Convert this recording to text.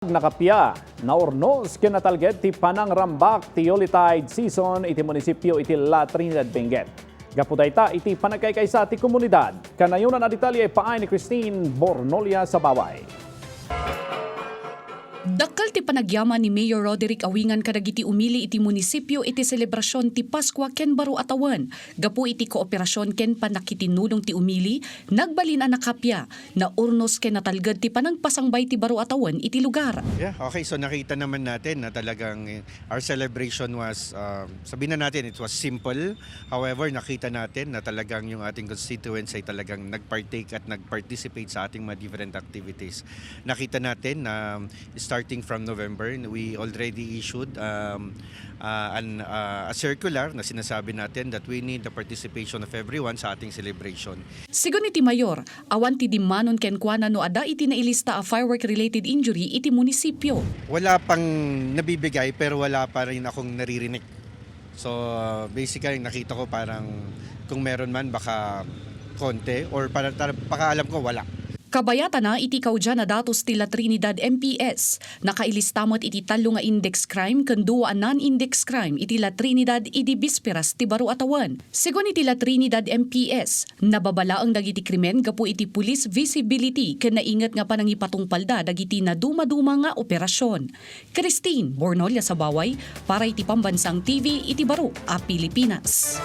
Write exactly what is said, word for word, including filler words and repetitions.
Nakapia, naurnos ken natalged ti panangrambak ti Yuletide season iti munisipio iti La Trinidad, Benguet. Gapu dayta iti panagkaykaysa ti komunidad. Kanayonan a detalye paay ni Christine Bornolia Sabaway. Dakkel ti panagyaman ni Mayor Roderick Awingan kadagiti umili iti munisipio iti selebrasion ti Paskua ken baro a tawen. Gapu iti kooperasyon ken pannakitinulong ti umili, nagbalin a nakapia, naurnos ken natalged ti panangpasangbay ti baro a tawen iti lugar. Yeah, okay. So nakita naman natin na talagang, eh, our celebration was, um, sabihin na natin, it was simple. However, nakita natin na talagang yung ating constituents ay talagang nag-partake at nag-participate sa ating mga different activities. Nakita natin na starting from November, we already issued, um, uh, an, uh, a circular na sinasabi natin that we need the participation of everyone sa ating celebration. Sigun iti mayor, awan ti dimmanon kenkuana no adda iti nailista a firework-related injury iti munisipio. Wala pang nabibigay, pero wala pa rin akong naririnig. So, basically, nakita ko parang kung meron man, baka konti, or para, para, pakaalam ko, wala. Kabayatana iti kaudian a datos ti La Trinidad M P S, nakailista met iti tallo nga index crime ken dua a non-index crime iti La Trinidad idi bisperas ti baro a tawen. Sigun iti La Trinidad M P S, nababalaeng dagiti krimen gapu iti police visibility ken nainget nga panangipatungpalda dagiti nadumaduma nga operasyon. Christine Bornolia Sabaway para iti Pambansang T V iti baro a Pilipinas.